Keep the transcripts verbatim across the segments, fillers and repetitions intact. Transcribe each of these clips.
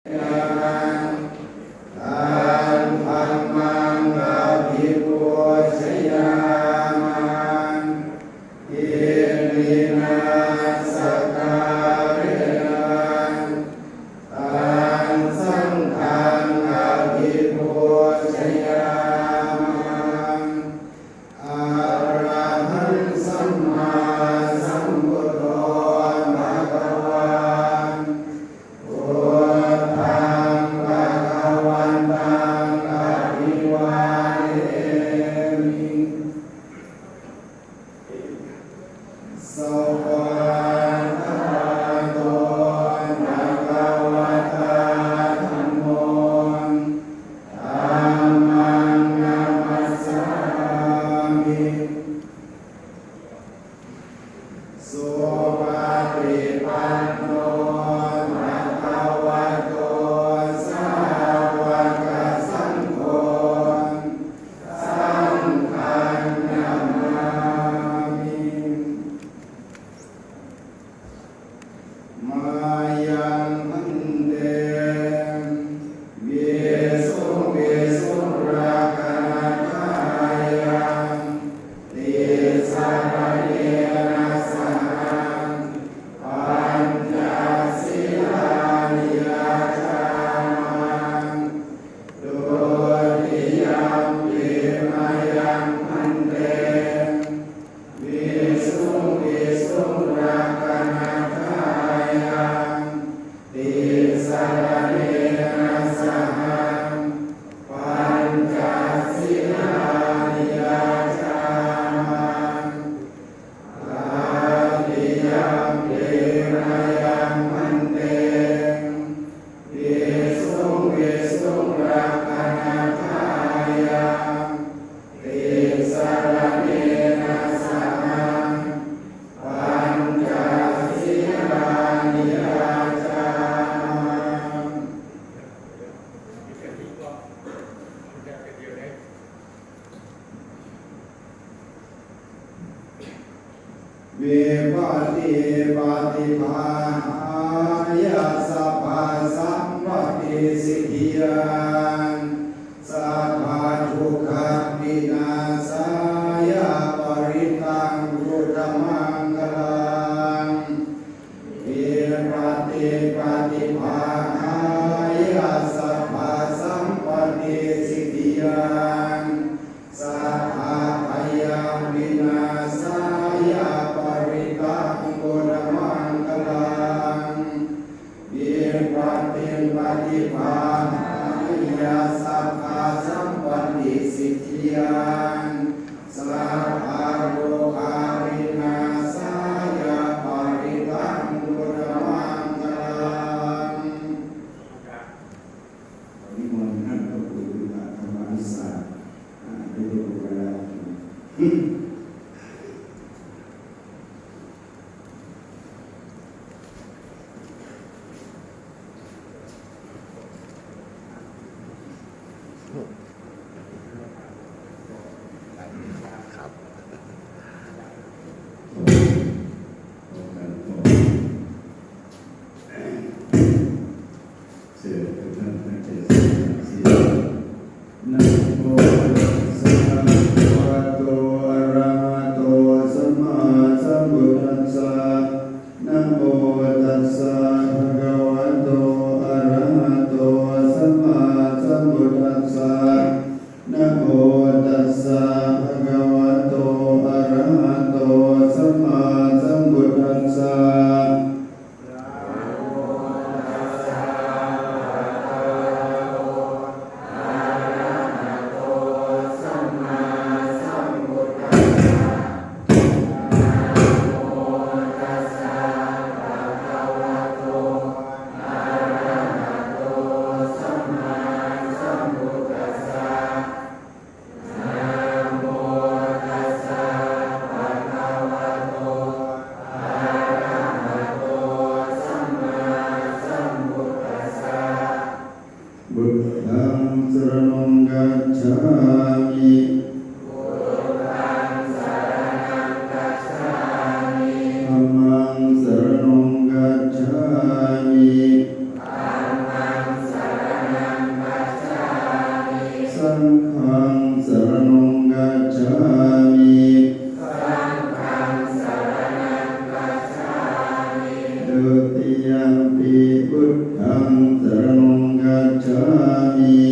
Taṃ dhammaṃ abhipūjayāma, iminā sakkārena. Taṃ saṅghaṃ abhipūjayāma. Arahaṃ sammāsambuddho bhagavā, buddhaṃ bhagavantaṃ abhivādemi. Svākkhāto bhagavatā dhammo, dhammaṃ namassāmi. Supaṭipanno bhagavato sāvakasaṅgho, saṅghaṃ namāmi. Mayaṃ bhante visuṃ visuṃ rakkhaṇatthāya tisaraṇena saha pañca sīlāni yācāma. Dutiyampi mayaṃ bhante visuṃ visuṃ rakkhaṇatthāya tisaraṇena saha pañca sīlāni yācāma. Tatiyampi mayaṃ bhante visuṃ visuṃ rakkhaṇatthāya tisaraṇena saha pañca sīlāni yācāma. Vipattipaṭibāhāya sabbasampattisiddhiyā, sabbadukkhavināsāya parittaṃ brūtha maṅgalaṃ. Vipattipaṭibāhāya sabbasampattisiddhiyā, sabbabhayavināsāya parittaṃ brūtha maṅgalaṃ. Vipattipaṭibāhāya sabbasampattisiddhiyā, sabbarogavināsāya parittaṃ brūtha maṅgalaṃ. ขอนิมนต์ท่านพระครูพุทธธรรมานุสาสน์ อ่า ได้ร่วมกันแล้ว ครับ เชิญทุกท่านตั้งใจสมาธิ Namo tassa bhagavato arahato sammāsambuddhassa. Namo tassa bhagavato arahato sammāsambuddhassa. Namo tassa bhagavato arahato sammāsambuddhassa. saraṇaṃ gacchāmi.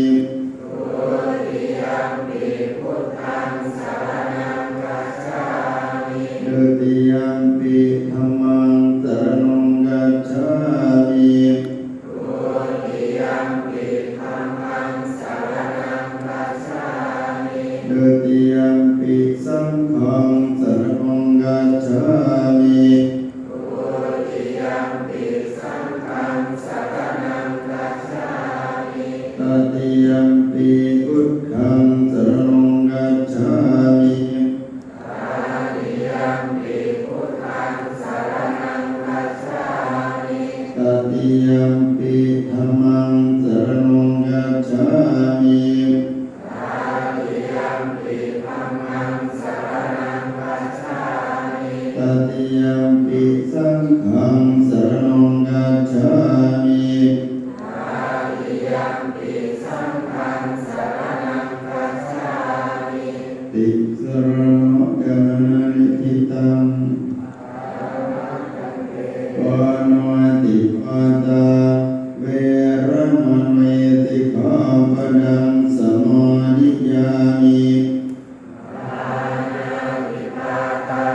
Dutiyampi buddhaṃ saraṇaṃ gacchāmi. Dutiyampi dhammaṃ saraṇaṃ gacchāmi. Dutiyampi dhammaṃ saraṇaṃ gacchāmi. Dutiyampi saṅghaṃ saraṇaṃ gacchāmi. Dutiyampi saṅghaṃ saraṇaṃ gacchāmi. Tatiyampi buddhaṃ saraṇaṃ gacchāmi. Tatiyampi buddhaṃ saraṇaṃ gacchāmi. Tatiyampi dhammaṃ saraṇaṃ gacchāmi. Tatiyampi dhammaṃ saraṇaṃ gacchāmi. Tatiyampi saṅghaṃ saraṇaṃ gacchāmi. Tatiyampi saṅghaṃ saraṇaṃ gacchāmi. Tisaraṇagamanaṃ niṭṭhitaṃ. Pāṇātipātā veramaṇī sikkhāpadaṃ samādiyāmi. Pāṇātipātā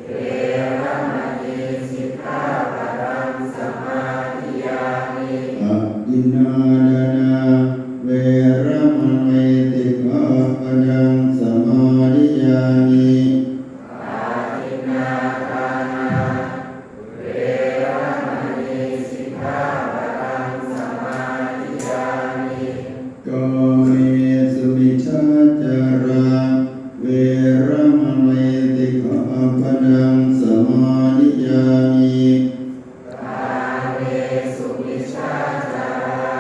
veramaṇī sikkhāpadaṃ samādiyāmi. Adinnādānā veramaṇī sikkhāpadaṃ samādiyāmi. Adinnādānā veramaṇī sikkhāpadaṃ samādiyāmi. Kāmesu micchācārā veramaṇī sikkhāpadaṃ samādiyāmi. Kāmesu micchācārā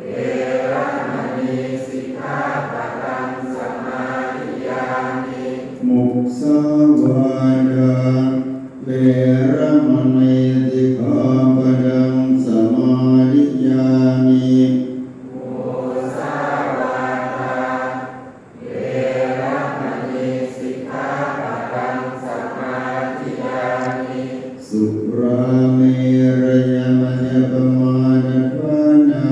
veramaṇī sikkhāpadaṃ samādiyāmi. Musāvādā veramaṇī sikkhāpadaṃ samādiyāmi. Musāvādā veramaṇī sikkhāpadaṃ samādiyāmi. Surāmerayamajjapamādaṭṭhānā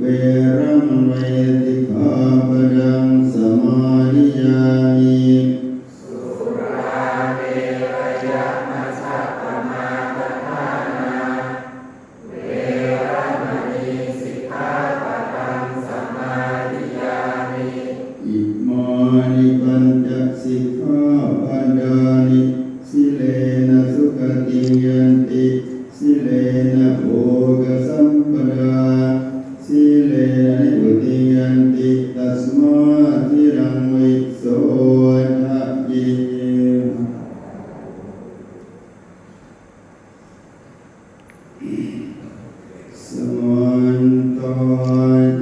veramaṇī sikkhāpadaṃ samādiyāmi. Surāmerayamajjapamādaṭṭhānā veramaṇī sikkhāpadaṃ samādiyāmi. Imāni pañca sikkhāpadāni. Sīlena sugatiṃ yanti, sīlena bhogasampadā, sīlena nibbutiṃ yanti, tasmā sīlaṃ visodhaye. Samantā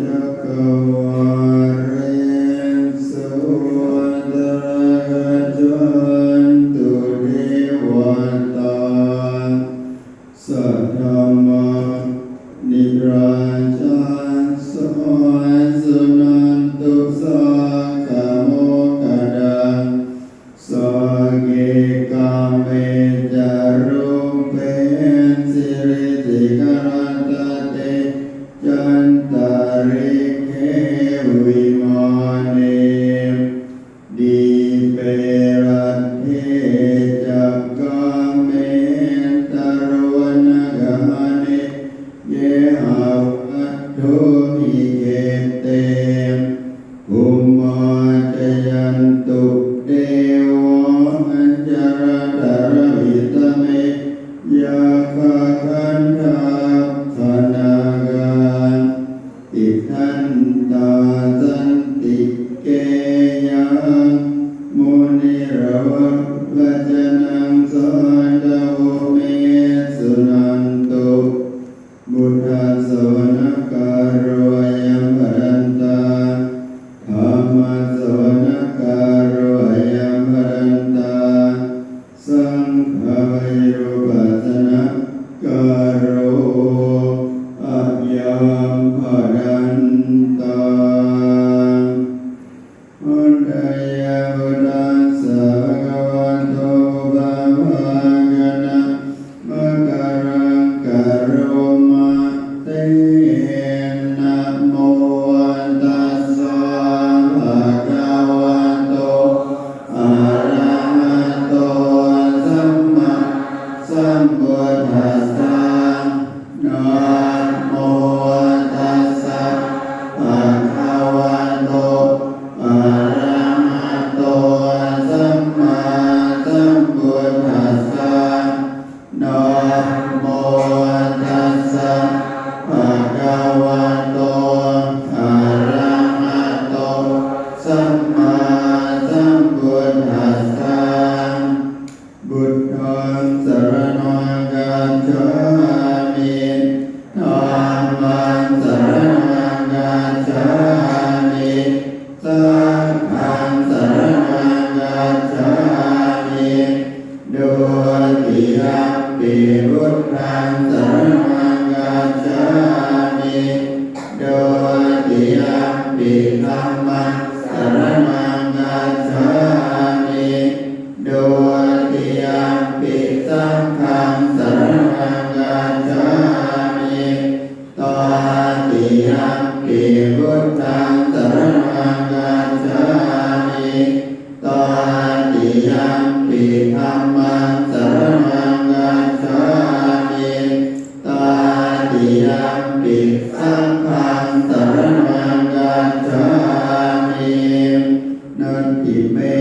cakkavāḷesu atrāgacchantu devatā, saddhammaṃ munirājassa suṇantu saggamokkhadaṃ. Sagge kāme ca rūpe girisikharataṭe cantalikkhe vimāne, dīpe raṭṭhe ca gāme taruvanagahane gehavatthumhi khette, bhummā cāyantu devā jalathalavisame yakkhagandhabbanāgā, tiṭṭhantā santike yaṃ munivaravacanaṃ sādhavo me suṇantu. Buddhassavanakāro ayambhadantā. Dhammassavanakāro ayambhadantā. Saṅghāyurupassanakāro ayambhadantā. Handa ye buddhassa bhagavato pubbabhāganamakāraṃ karoma Tatiyampi buddhaṃ saraṇaṃ gacchāmi. Tatiyampi dhammaṃ saraṇaṃ gacchāmi. Tatiyampi saṅghaṃ saraṇaṃ gacchāmi. Natthi me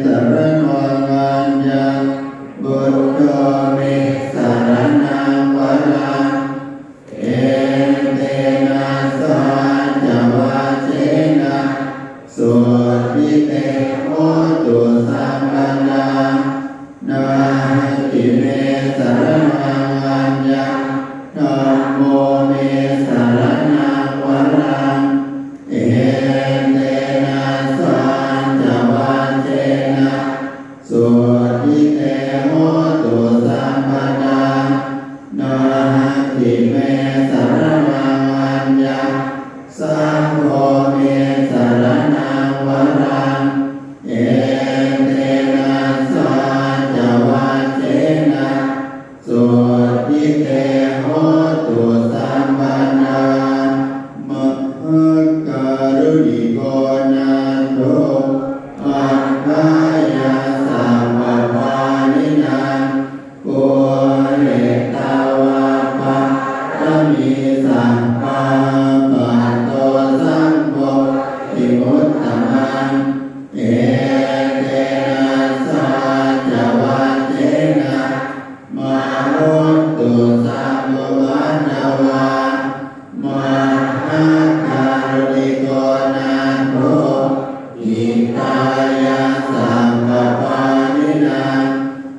saraṇaṃ aññaṃ, buddho me saraṇaṃ varaṃ. Etena saccavajjena sotthi te hotu sabbadā. Natthi me saraṇaṃ aññaṃ, dhammo me saraṇaṃ varaṃ. Etena saccavajjena sotthi te hotu sabbadā. Natthi me saraṇaṃ aññaṃ, saṅgho me saraṇaṃ varaṃ. Etena saccavajjena sotthi te hotu sabbadā. Mahākāruṇiko nātho atthāya sabbapāṇinaṃ pūretvā pāramī sabbā patto sambodhimuttamaṃ. Etena saccavajjena mā hontu sabbupaddavā. Mahākāruṇiko nātho hitāya sabbapāṇinaṃ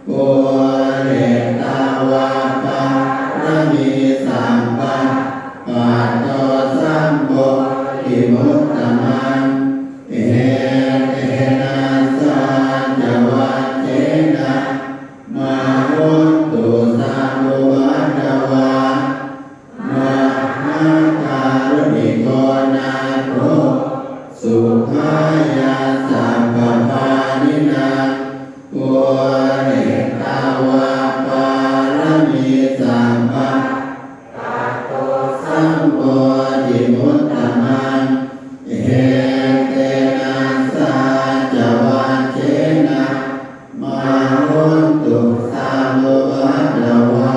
pūretvā pāramī sabbā patto sambodhimuttamaṃ. Etena saccavajjena mā hontu sabbupaddavā. Mahākāruṇiko nātho sukhāya sabbapāṇinaṃ pūretvā pāramī sabbā patto sambodhimuttamaṃ. Etena saccavajjena mā hontu sabbupaddavā.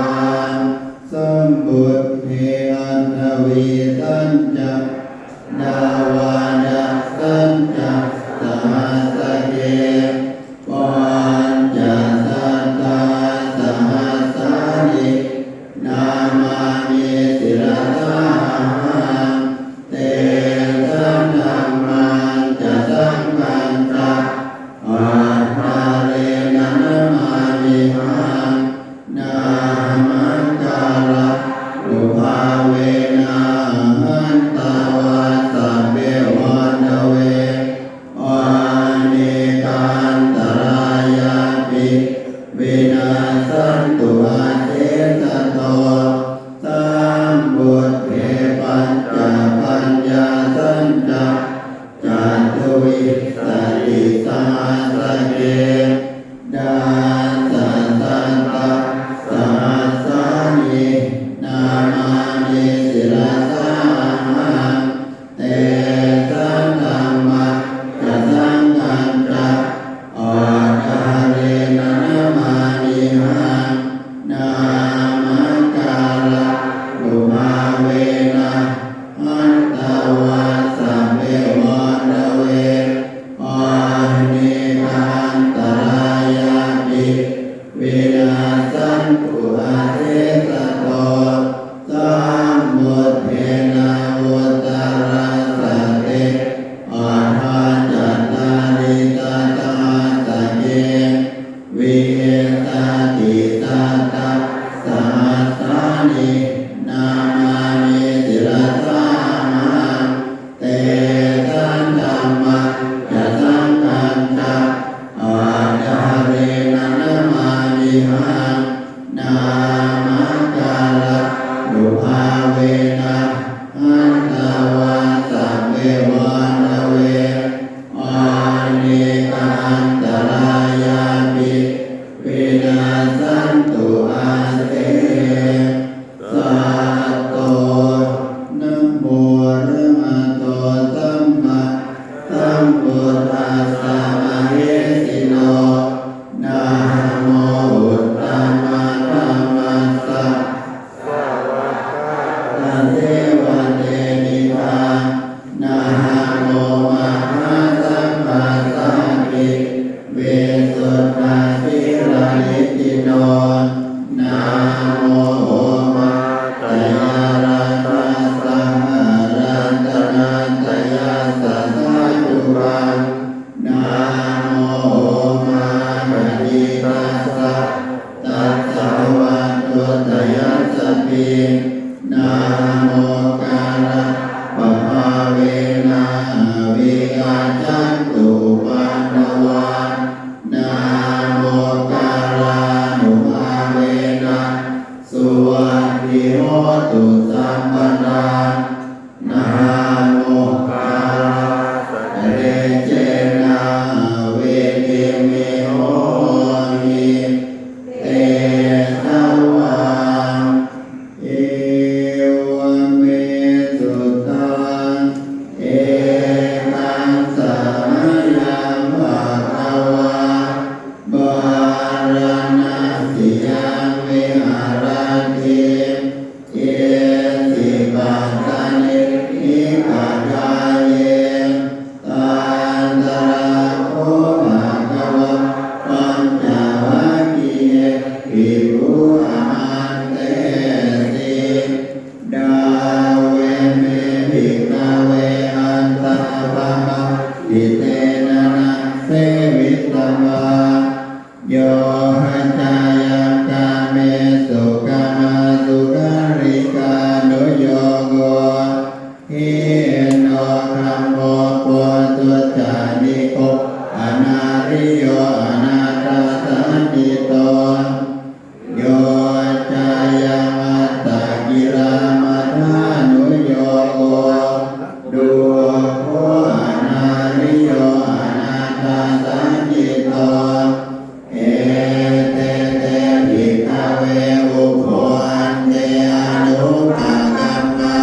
Sambuddhe aṭṭhavīsañca dvādasañca sahassake pañcasatasahassāni namāmi sirasā ahaṃ. Tesaṃ dhammañca saṅghañca ādarena namāmihaṃ. Namakārānubhāvena hantvā sabbe upaddave anekā antarāyāpi vinassantu asesato. Sambuddhe pañcapaññāsañca catuvīsatisahassake dasasatasahassāni namāmi sirasā ahaṃ. Tesaṃ dhammañca saṅghañca ādarena namāmihaṃ. Namakārānubhāvena Namokārappabhāvena vigacchantu upaddavā. Namokārānubhāvena suvatthi hotu sabbadā. Namokārassa tejena vidhimhi homi tejavā. Evaṃ me sutaṃ. Ekaṃ samayaṃ bhagavā bārāṇasiyaṃ viharati isipatane migadāye. Tatra kho bhagavā pañcavaggiye bhikkhū āmantesi: Dveme, bhikkhave, antā brahmā vittena na sevitabbā. Yo cāyaṃ kāmesu kāmasukhallikānuyogo hīno gammo pothujjaniko anariyo anatthasañhito, yo cāyaṃ attakilamathānuyogo dukkho anariyo anatthasañhito. Ete te, bhikkhave, ubho ante anupagamma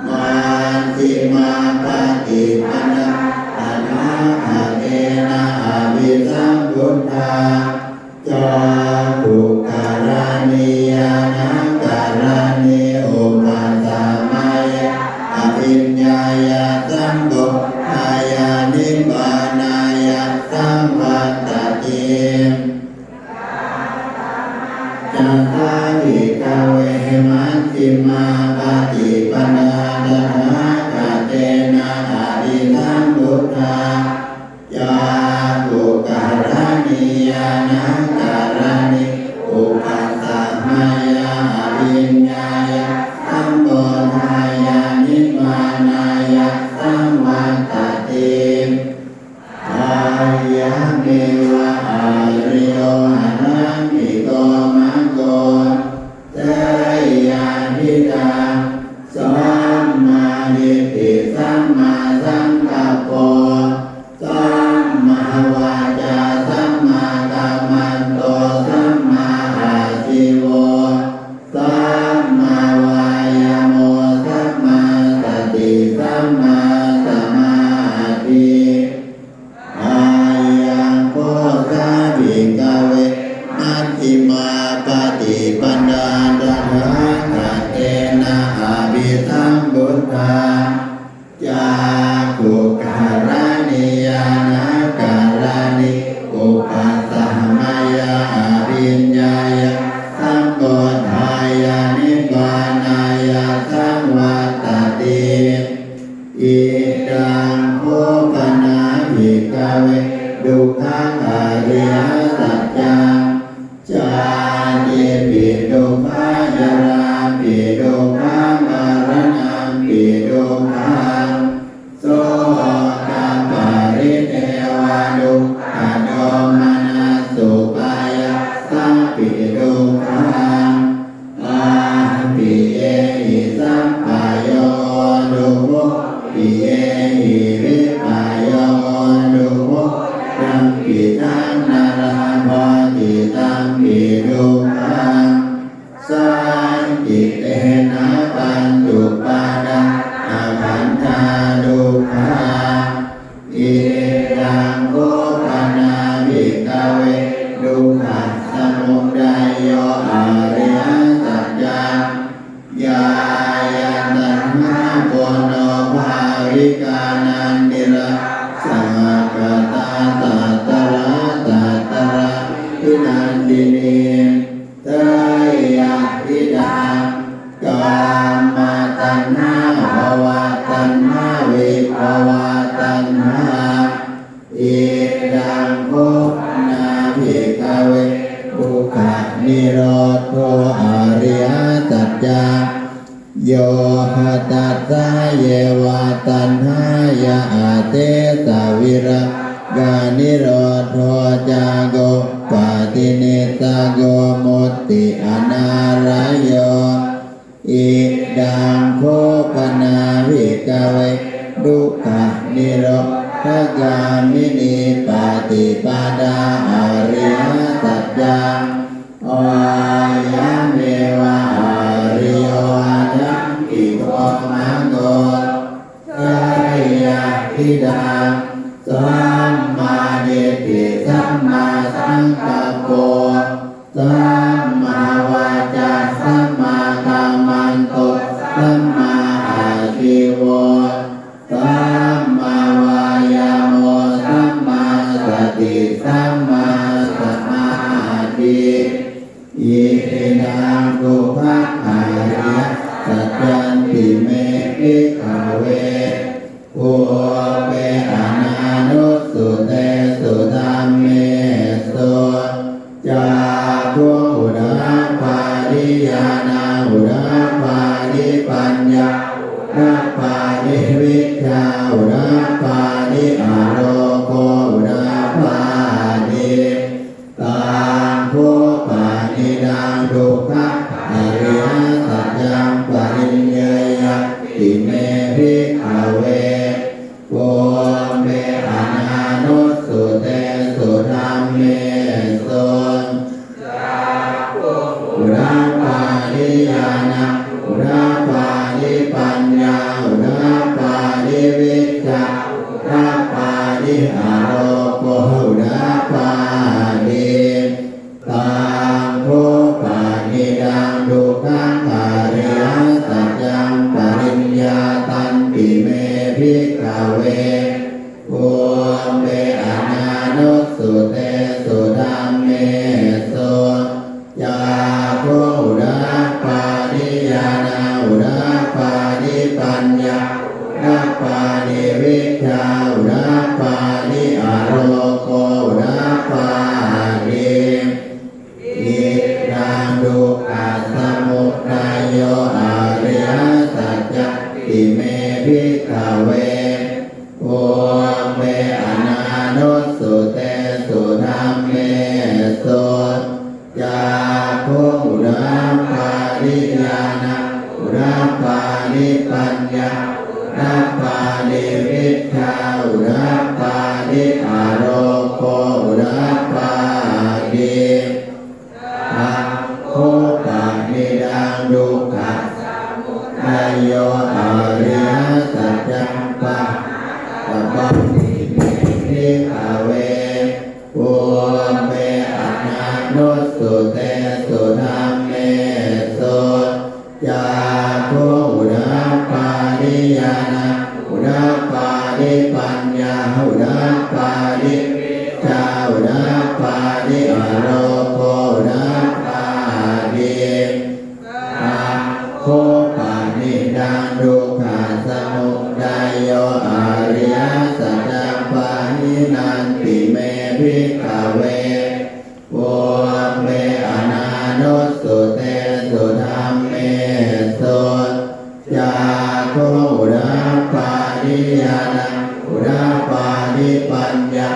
majjhimā paṭipadā tathāgatena abhisambuddhā cakkhukaraṇī ñāṇakaraṇī upasamāya abhiññāya sambodhāya nibbānāya saṃvattati. Katamā ca sā, bhikkhave, majjhimā paṭipadā tathāgatena abhisambuddhā cakkhukaraṇī ñāṇakaraṇī upasamāya abhiññāya sambodhāya nibbānāya saṃvattati? Ayameva ariyo aṭṭhaṅgiko maggo, seyyathīdaṃ: sammādiṭṭhi sammāsaṅkappo sammāvācā sammākammanto sammāājīvo sammāvāyāmo sammāsati sammāsamādhi. Ayaṃ kho sā, bhikkhave, majjhimā paṭipadā tathāgatena abhisambuddhā cakkhukaraṇī ñāṇakaraṇī upasamāya abhiññāya sambodhāya nibbānāya saṃvattati. Idaṃ kho pana, bhikkhave, dukkhaṃ ariyasaccaṃ: jātipi dukkhā jarāpi dukkhā maraṇampi dukkhaṃ sokaparidevadukkhadomanassupāyāsāpi dukkhaṃ appiyehi sampayogo dukkho piyehi vippayogo dukkho tampi taṃ na labhati tampi dukkhaṃ sañcitena pañcupādānakkhandhā dukkhā. Idaṃ kho pana, bhikkhave, dukkhasamudayo ariyasaccaṃ: yāyaṃ taṇhā ponobbhavikā nandirāgasahagatā tatra tatrābhinandinī, seyyathīdaṃ: kāmataṇhā bhavataṇhā vibhavataṇhā. Idaṃ kho pana, bhikkhave, dukkhanirodho ariyasaccaṃ: yo hadassāyeva taṇhāya asesavirāganirodho cāgo paṭinissaggo mutti anālayo. Idaṃ kho pana bhikkhave dukkhanirodhagāminī paṭipadā ariyasaccaṃ. Ayameva ariyo aṭṭhaṅgiko maggo. Seyyathīdaṃ: sammādiṭṭhi sammāsaṅkappo sammāvācā sammākammanto sammāājīvo sammāvāyāmo sammāsati sammāsamādhi. Idaṃ dukkhaṃ ariyasaccanti me bhikkhave pubbe ananussutesu dhammesu cakkhuṃ udapādi ñāṇaṃ udapādi paññā udapādi vijjā udapādi āloko udapādi. Taṃ kho panidaṃ dukkhaṃ ariyasaccaṃ pariññeyyanti me bhikkhave pubbe ananussutesu dhammesu cakkhuṃ udapādi ñāṇaṃ udapādi paññā udapādi vijjā udapādi āloko udapādi. Taṃ kho panidaṃ dukkhaṃ ariyasaccaṃ pariññātanti me bhikkhave pubbe ananussutesu dhammesu cakkhuṃ udapādi ñāṇaṃ udapādi paññā udapādi vijjā udapādi āloko udapādi. Idaṃ dukkhasamudayo ariyasaccanti me bhikkhave pubbe ananussutesu dhammesu cakkhuṃ udapādi ñāṇaṃ udapādi paññā udapādi vijjā udapādi āloko udapādi. Taṃ kho panidaṃ dukkhasamudayo ariyasaccaṃ pahātabbanti me bhikkhave pubbe ananussutesu dhammesu cakkhuṃ udapādi ñāṇaṃ udapādi paññā udapādi vijjā udapādi āloko udapādi. Taṃ kho panidaṃ dukkhasamudayo ariyasaccaṃ pahīnanti me bhikkhave pubbe ananussutesu dhammesu cakkhuṃ udapādi ñāṇaṃ udapādi paññā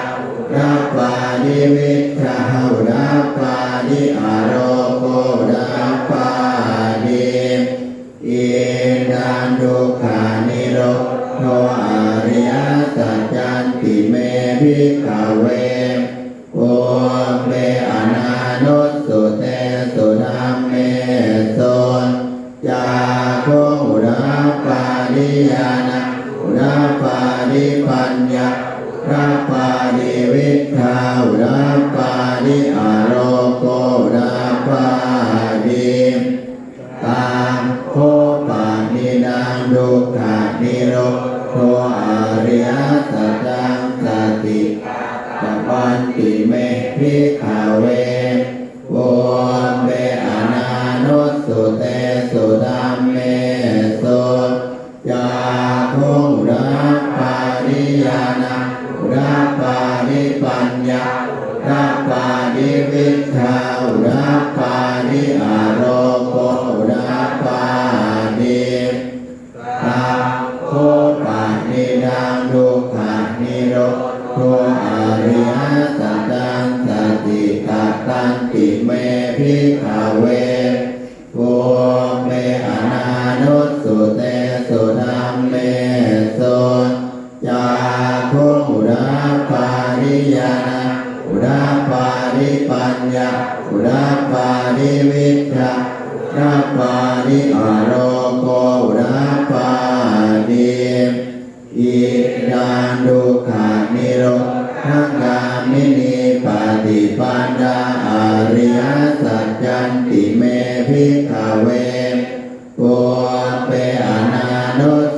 udapādi vijjā udapādi āloko udapādi. Idaṃ dukkhanirodho ariyasaccanti me bhikkhave pubbe ananussutesu dhammesu cakkhuṃ udapādi ñāṇaṃ udapādi paññā udapādi vijjā udapādi āloko udapādi. Taṃ kho panidaṃ dukkhanirodho ariyasaccaṃ sacchikatabbanti me bhikkhave pubbe ananussutesu dhammesu cakkhuṃ udapādi ñāṇaṃ udapādi paññā udapādi vijjā udapādi āloko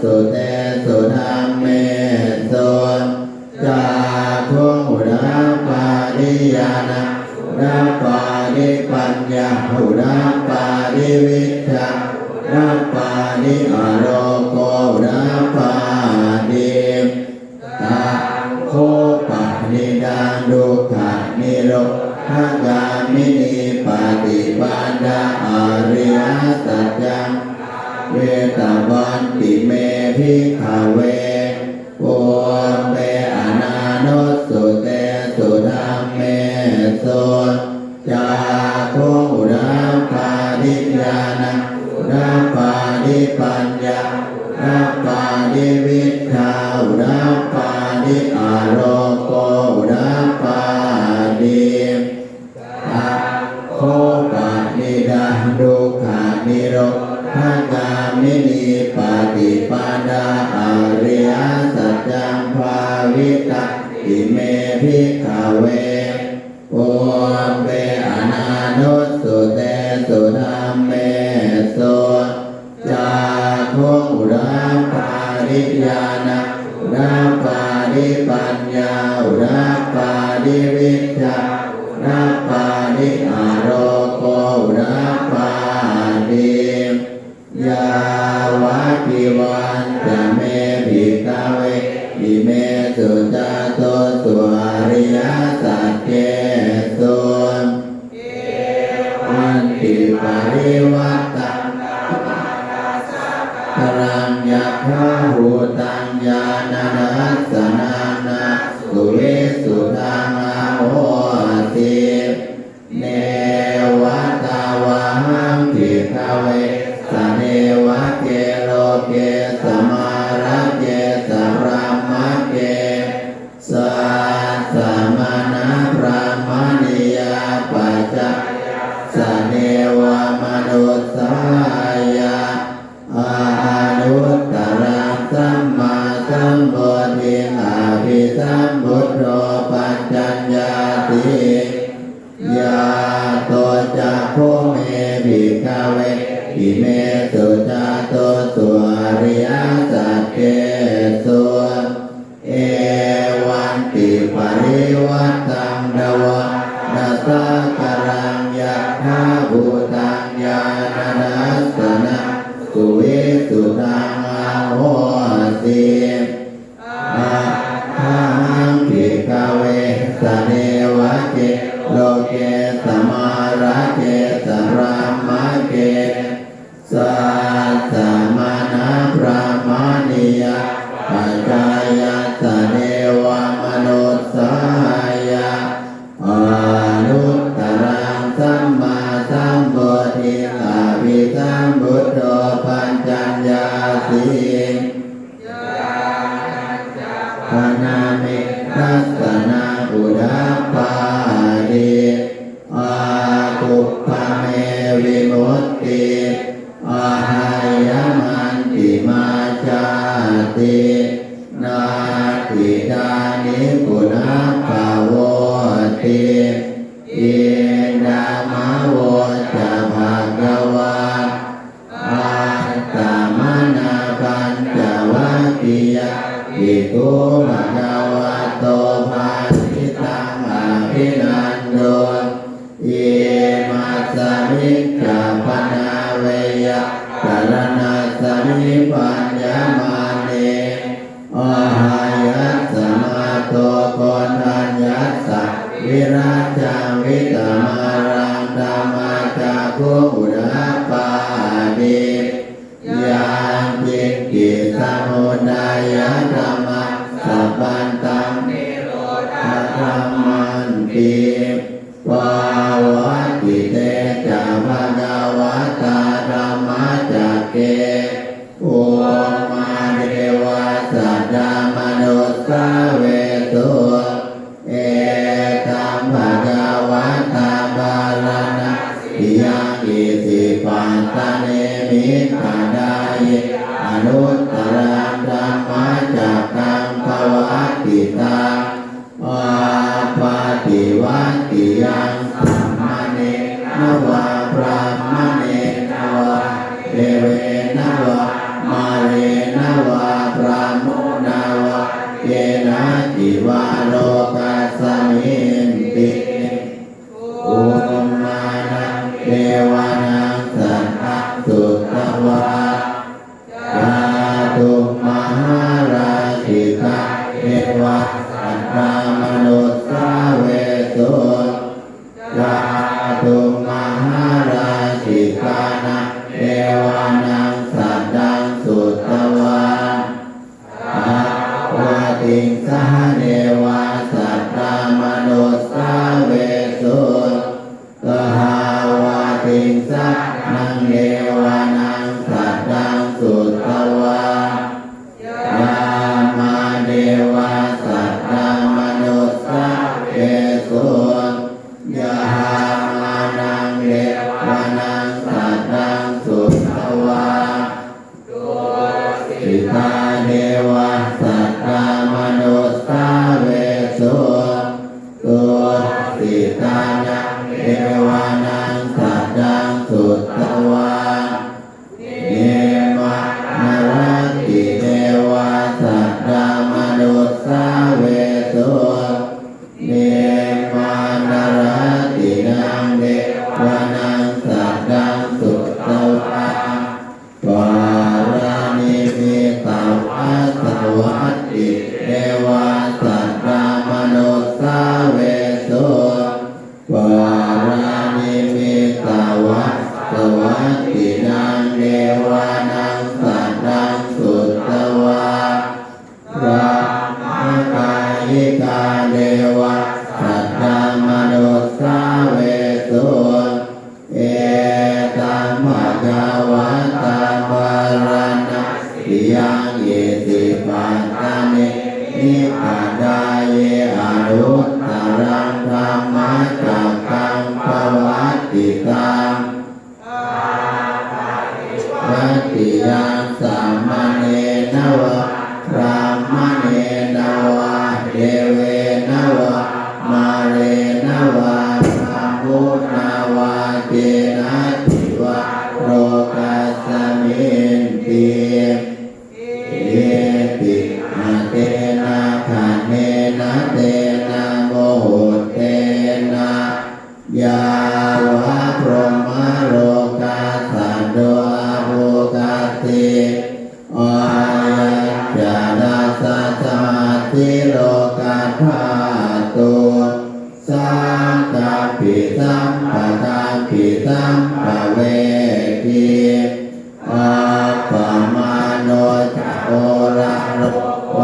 sutesu dhammesu cakkhuṃ udapādi ñāṇaṃ udapādi paññā udapādi vijjā udapādi āloko udapādi. Taṃ kho panidaṃ dukkhanirodhagāminī paṭipadā ariyasaccaṃ bhāvetabbanti me bhikkhave pubbe ananussutesu dhammesu cakkhuṃ udapādi ñāṇaṃ udapādi paññā udapādi vijjā udapādi āloko udapādi. Taṃ kho panidaṃ dukkhanirodhagāminī paṭipadā ariyasaccaṃ bhāvitanti me bhikkhave pubbe ananussutesu dhammesu cakkhuṃ udapādi ñāṇaṃ udapādi paññā udapādi vijjā udapādi āloko udapādi. Yāvakīvañca me bhikkhave imesu catūsu ariyasaccesu evantiparivaṭṭaṃ dvādasākāraṃ yathābhūtaṃ ñāṇadassanaṃ na suvisuddhaṃ ahosi. Neva tāvāhaṃ bhikkhave sanevake loke samārake sabrahmake sassamaṇabrāhmaṇiyā pajāyassa devamanussāya anuttaraṃ sammāsambodhiṃ abhisambuddho paccaññāsiṃ. Yato ca kho me bhikkhave imesu catūsu ariyasaccesu evantiparivaṭṭaṃ dvādasākāraṃ yathābhūtaṃ ñāṇadassanaṃ suvisuddhaṃ ahosi. Athāhaṃ bhikkhave sanevake loke samārake sabrahmake sassamaṇabrāhmaṇiyā pajāyassa devamanussāya anuttaraṃ sammāsambodhiṃ abhisambuddho paccaññāsiṃ. Ñāṇañca pana me dassanaṃ udapādi akuppā me vimutti ahayamantimā jāti natthidāni punabbhavoti. Idamavoca bhagavā. Attamanā pañcavaggiyā bhikkhū bhagavato bhāsitaṃ abhinanduṃ. Imasmiñca pana veyyākaraṇasmiṃ bhaññamāne ahayasmato koṇḍaññassa virajaṃ vītamalaṃ dhammacakkhuṃ udapādi. Yaṅkiñci samudayadhammaṃ sabbantaṃ nirodhadhammanti. Pavattite ca bhagavatā dhammacakke bhummā devā saddamanussāvesuṃ. Etaṃ bhagavatā bārāṇasiyaṃ isipatane migadāye anuttaraṃ dhammacakkaṃ pavattite devā saddamanussāvesuṃ. Tusitānaṃ devānaṃ saddaṃ sutvā nimmānaratī devā saddamanussāvesuṃ. Nimmānaratīnaṃ devānaṃ saddaṃ sutvā paranimmitavasavattī devā saddamanussāvesuṃ. Paranimmitavasavattīnaṃ devānaṃ saddaṃ sutvā brahmakāyikā devā saddamanussāvesuṃ. Etaṃ bhagavatā bārāṇasiyaṃ isipatane migadāye anuttaraṃ dhammacakkaṃ pavattitaṃ appaṭivattiyaṃ samaṇena vā brāhmaṇena vā devena vā mārena vā brahmunā vā kenaci vā lokasminti. Itiha tena khaṇena tena muhuttena yāva brahmalokā saddo abbhuggacchi. Ayañca dasa sahassīlokadhātu saṅkampi sampakampi sampavedhi. Appamāṇo ca oḷāro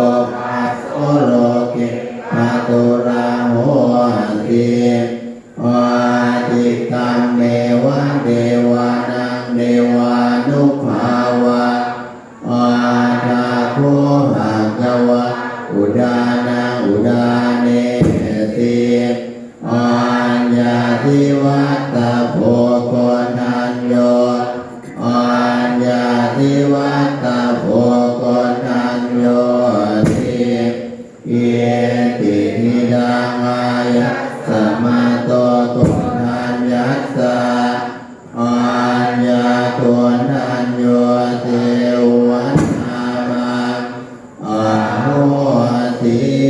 obhāso loke pāturahosi. Ācikkammeva devānaṃ devānubhāvaṃ. Atha kho bhagavā udānaṃ udānesi: Aññāsi vata bho Koṇḍañño, aññāsi vata bho Koṇḍaññoti. Itihidaṃ āyasmato Koṇḍaññassa aññākoṇḍaññoti uvaṇṇāmaṃ. Ahosi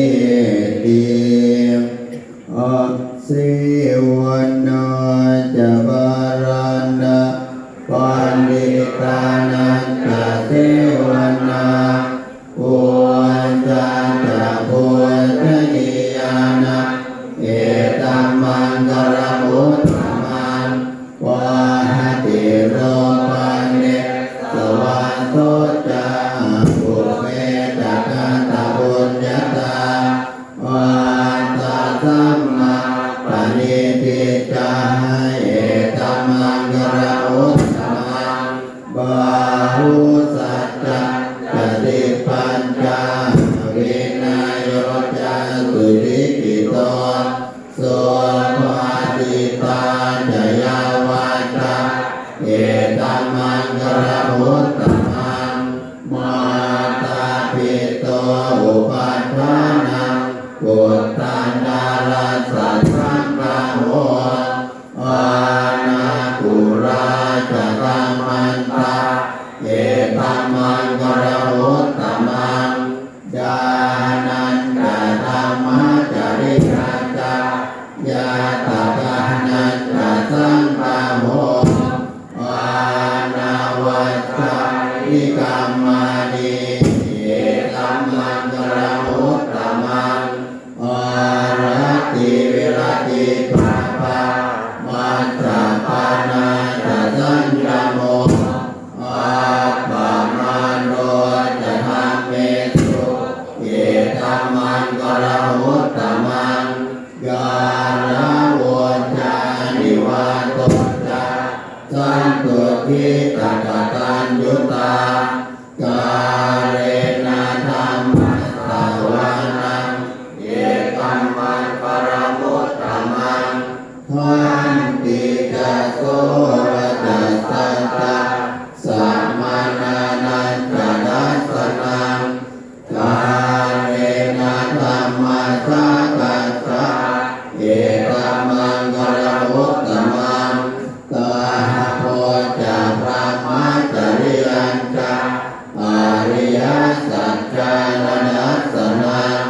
Jhānadassanaṃ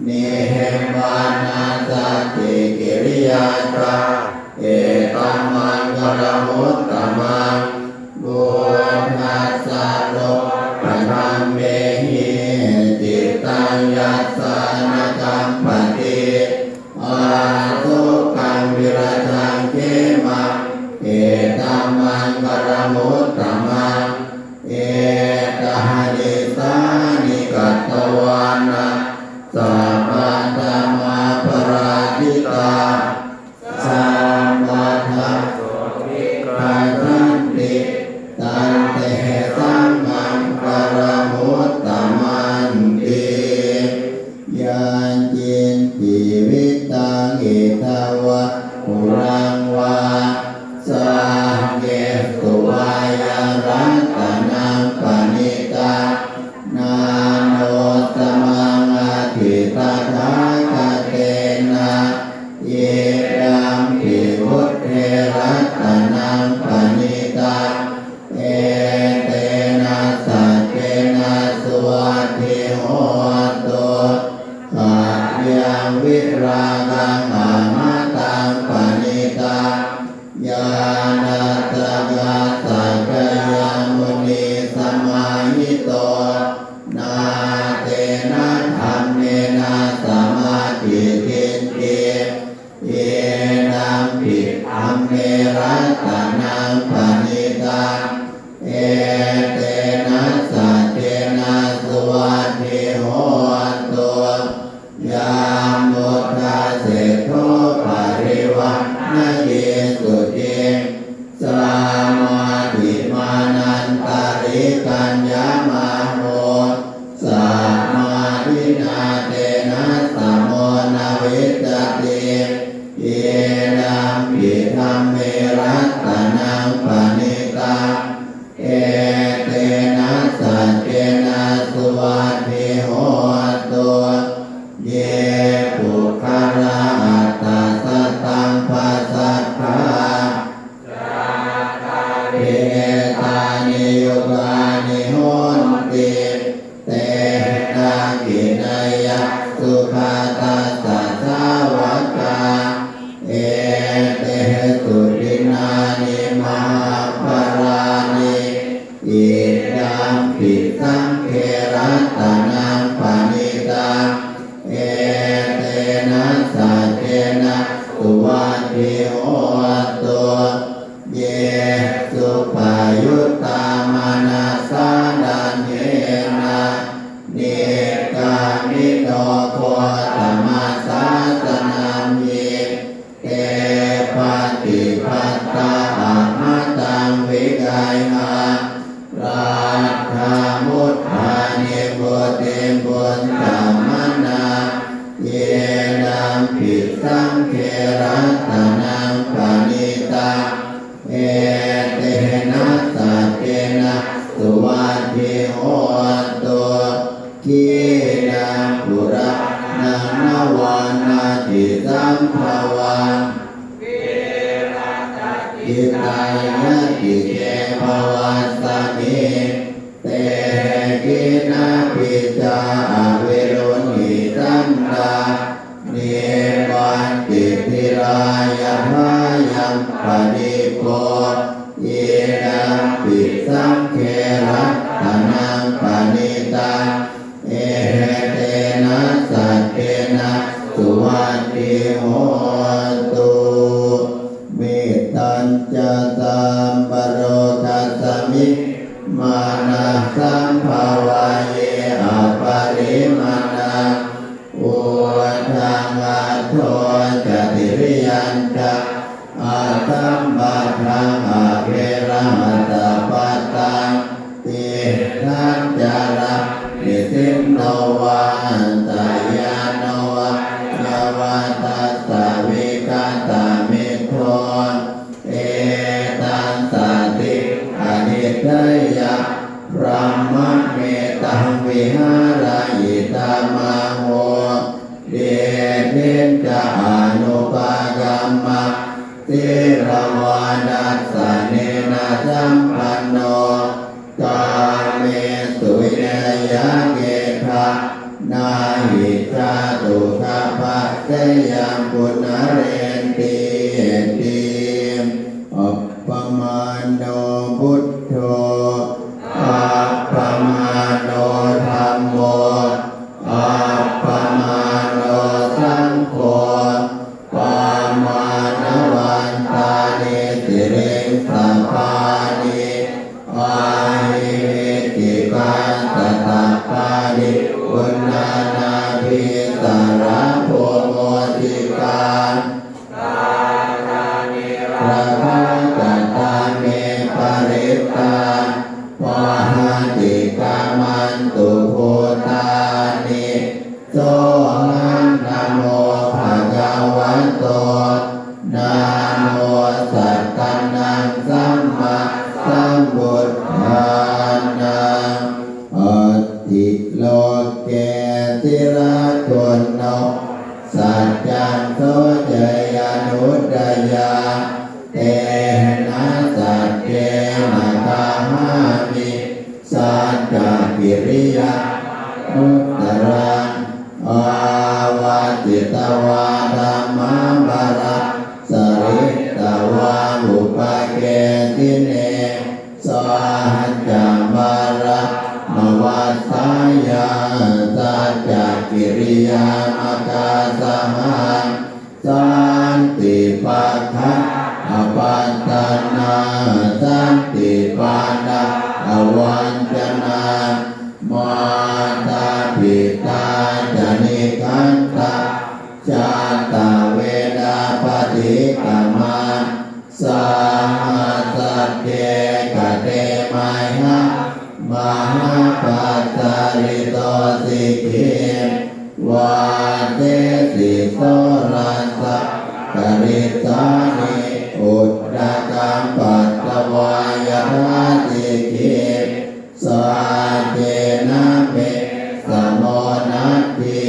nimmānasacchikiriyā ca etammaṅgalamuttamaṃ. Phuṭṭhassa lokadhammehi cittaṃ yassa na kampati asokaṃ virajaṃ khemaṃ etammaṅgalamuttamaṃ. Etādisāni katvāna sabbatthamaparājitā sabbattha sotthiṃ gacchanti tantesaṃ maṅgalamuttamanti. Yaṅkiñci vittaṃ idha vā huraṃ vā saggesu vā yaṃ ratanaṃ paṇītaṃ na no samaṃ atthi tathāgatena idampi buddhe ratanaṃ paṇītaṃ etena saccena suvatthi hotu. Khayaṃ virāgaṃ amataṃ paṇītaṃ yadajjhagā sakyamunī samāhito na tena dhammena samatthi kiñci idampi dhamme ratanaṃ paṇītaṃ etena saccena suvatthi hotu. Yambuddha seṭṭho parivaṇṇayī suciṃ samādhimānantarikaññamāhu samādhinā tena samo na vijjati idampi dhamme ratanaṃ paṇītaṃ etena saccena suvatthi hotu. Ye puggalā aṭṭha sataṃ pasatthā cattāri etāni yugāni honti te dakkhiṇeyyā sugatassa sāvakā etesu dinnāni mahapphalāni idampi saṅghe ratanaṃ paṇītaṃ etena saccena suvatthi hotu. Ye suppayuttā manasā daḷhena nikkāmino gotamasāsanamhi te pattipattā amataṃ vigayha laddhā mudhā nibbutiṃ bhuñjamānā idampi saṅghe ratanaṃ paṇītaṃ etena saccena suvatthi hotu. Khīṇaṃ purāṇaṃ navaṃ natthi sambhavaṃ viratacittāyatike bhavasmiṃ te khīṇabījā aviruḷhichandā nibbanti dhīrā yathāyampadīpo idampi saṅghe ratanaṃ paṇītaṃ etena saccena suvatthi hotu. Mettañca sabbalokasmiṃ mānasaṃ bhāvaye aparimāṇaṃ uddhaṃ adho ca tiriyañca asambādhaṃ averaṃ asapattaṃ. Tiṭṭhañcaraṃ nisinno vā sayāno vā yāvatassa vigatamiddho etaṃ satiṃ adhiṭṭheyya brahmametaṃ vihāraṃ idhamāhu. Diṭṭhiñca anupagamma sīlavā dassanena sampanno kāmesu vineyya gedha hi jātu gabbhaseyyaṃ punaretīti. Appamāṇo buddho, appamāṇo dhammo, appamāṇo saṅgho, pamāṇavantāni siriṃsapāni, ahi vicchikā satapadī uṇṇānābhī sarabū mūsikā. Rāgā katā me parittā, pahāti khamantu bhūtāni. Sohaṃ namo bhagavato, namo sattannaṃ sammāsambuddhānaṃ. Atthi loke sīlaguṇo, saccaṃ soceyyanuddayā, tena saccena kāhāmi saccakiriyamanuttaraṃ. Āvajjitvā dhammabalaṃ, saritvā upakesine, saccavajjamavassāya, saccakiriyamakāsahaṃ. Santi pakkhā apattanā, santi pādā avañcanā, mātā pitā ca nikkhantā, jātaveda paṭikkama. Saha sacce kate mayhaṃ, mahāpajjalito sikhī, vajjesi soḷasa karīsāni, udakaṃ patvā yathā sikhī, saccena me samo natthi,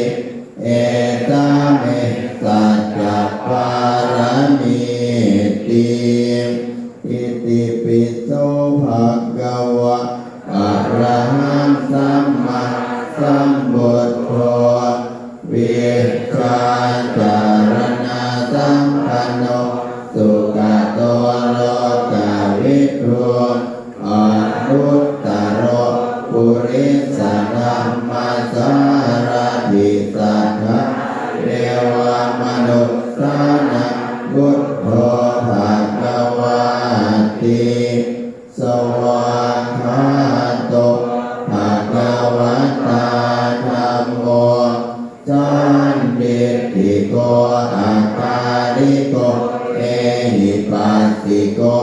esā me saccapāramīti. Itipi so bhagavā arahaṃ sammāsambuddho, vijjācaraṇasampanno sugato lokavidū, anuttaro purisadammasārathi satthā devamanussānaṃ buddho bhagavāti. Svākkhāto bhagavatā dhammo, sandiṭṭhiko akāliko ehipassiko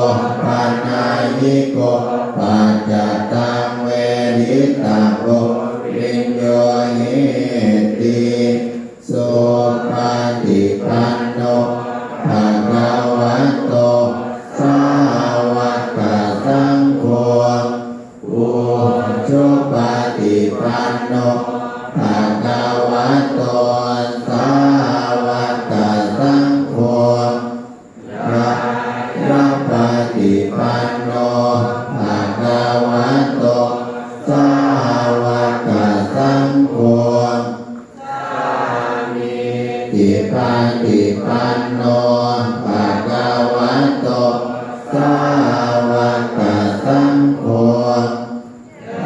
opanayiko paccattaṃ veditabbo viññūhīti. Supaṭipanno bhagavato sāvakasaṅgho, ujupaṭipanno bhagavato sāvakasaṅgho, ñāyapaṭipanno bhagavato sāvakasaṅgho, sāmīcipaṭipanno bhagavato sāvakasaṅgho,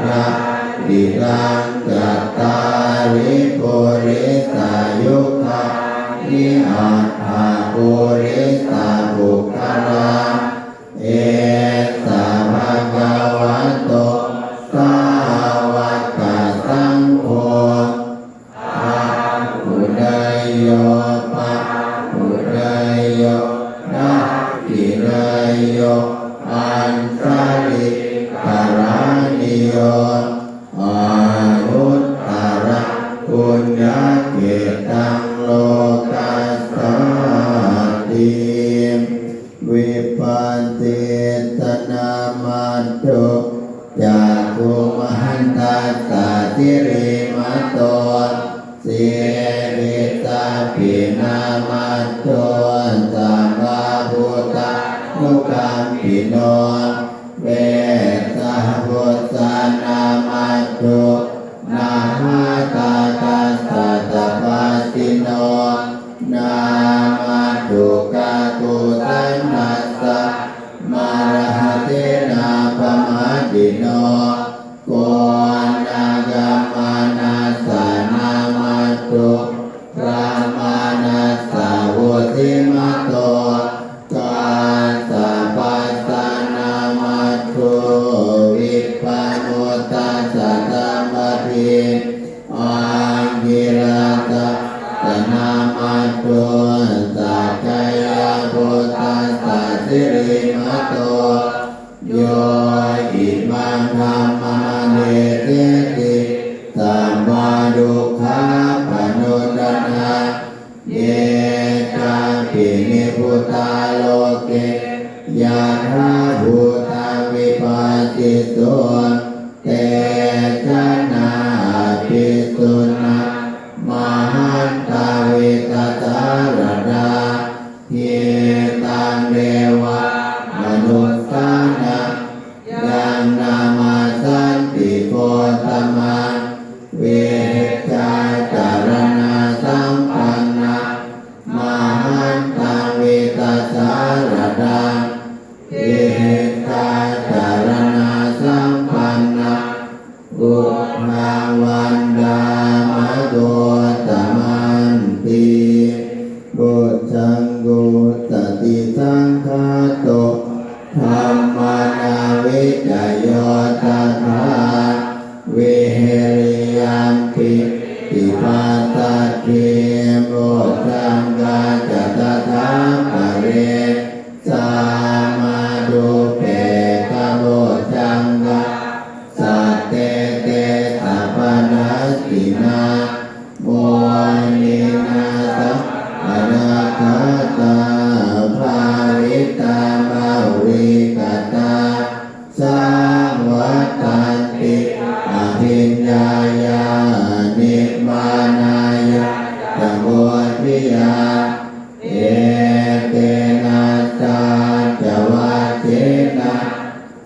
yadidaṃ cattāri purisayugāni aṭṭha purisapuggalā, esa bhagavato sāvakasaṅgho, āhuneyyo pāhuneyyo dakkhiṇeyyo añjalikaraṇīyo, anuttaraṃ puññakkhettaṃ lokassāti. Vippatīsa nāmatto, cakkhumantassa sirīmato, sirisabbīnāmatto, sabbabhūtānukampino, vessabhussa nāmatto, nāma Vandāma uttamanti. Bojjhaṅgo satisaṅkhāto dhammānavicayo tathā, viheriyampi passaddhi bojjhaṅgā ca tathāpare. Samādhupekkhabojjhaṅgā sattete sabbadassinā muninā sammadakkhātā bhāvitā bahulīkatā saṃvattanti abhiññāya nibbānāya ca bodhiyā. Etena saccavajjena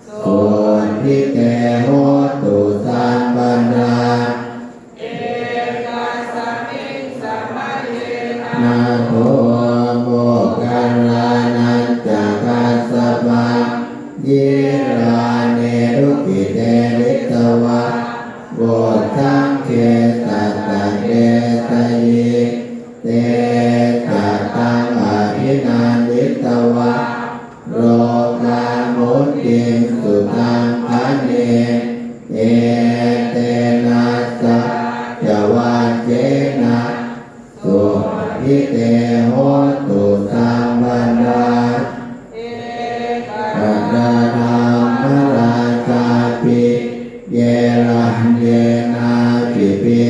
sotthi te hotu sabbadā. Nātho Moggallānañca Kassapaṃ gilāne dukkhite disvā bojjhaṅge satta desayi. Te ca taṃ abhinanditvā rogā mucciṃsu taṅkhaṇe. Etena saccavajjena sotthi te hotu sabbadā. Ekadā dhammarājāpi gelaññenābhipī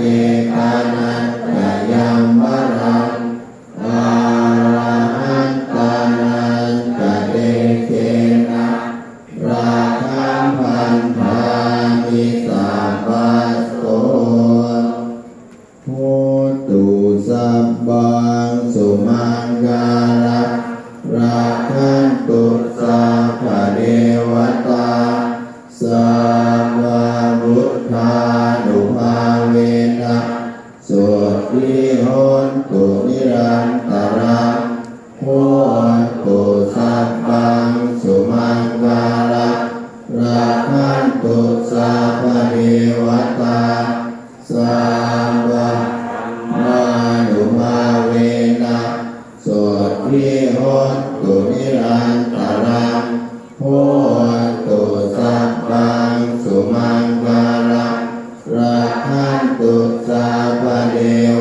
Ekamantaṃ yaṃ balaṃ arahantānañca tejena rakkhaṃ bandhāmi sabbaso. Hotu sabbaṃ sumaṅgalaṃ rakkhantu sabbadevatā sabbabuddhānubhāvena sotthī hontu nirantaraṃ. Hotu sabbaṃ sumaṅgalaṃ rakkhantu sabbadevatā sabbasaṅghānubhāvena sotthī hontu nirantaraṃ. Hotu sabbaṃ sumaṅgalaṃ rakkhantu sabbadevatā